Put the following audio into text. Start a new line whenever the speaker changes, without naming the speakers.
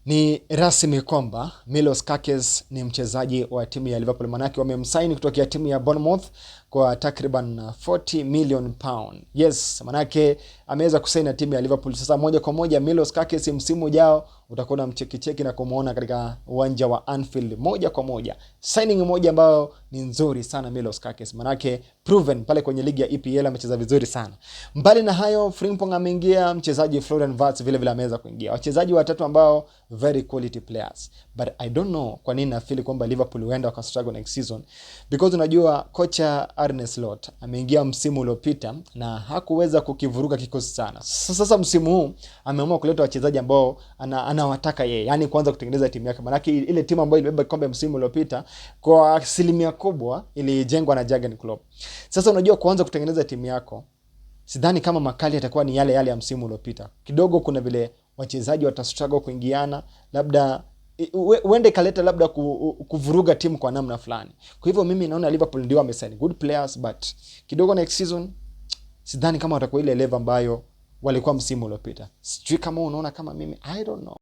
Ni rasmi kwamba Milos Kerkez ni mchezaji wa timu ya Liverpool, manake wamemsaini kutokea timu ya Bournemouth kwa takriban 40 million pound. Yes, manake ameweza kusaini na timu ya Liverpool. Sasa moja kwa moja Milos Kerkez msimu ujao utakuwa na mchekicheki na kumuona katika uwanja wa Anfield moja kwa moja. Signing moja ambayo ni nzuri sana Milos Kerkez, manake proven pale kwenye ligi ya EPL amecheza vizuri sana. Mbali na hayo, Frimpong ameingia, mchezaji Florian Wirtz vile vile ameweza kuingia. Wachezaji watatu ambao very quality players. But I don't know kwa nini nafeel kwamba Liverpool huenda waka struggle next season, because unajua kocha Arne Slot ameingia msimu uliopita na hakuweza kukivuruga kikosi sana. Sasa msimu huu ameamua kuleta wachezaji ambao anawataka yeye, yani kuanza kutengeneza timu yake. Maanake ile timu ambayo ilibeba kombe msimu uliopita kwa asilimia kubwa ilijengwa na Jurgen Klopp. Sasa unajua kuanza kutengeneza timu yako, sidhani kama makali yatakuwa ni yale yale ya msimu uliopita. Kidogo kuna vile wachezaji watastruggle kuingiana, labda huenda ikaleta labda kuvuruga timu kwa namna fulani. Kwa hivyo mimi naona Liverpool ndio wamesign good players, but kidogo next season sidhani kama watakuwa ile level ambayo walikuwa msimu uliopita. Sijui kama unaona kama mimi, I don't know.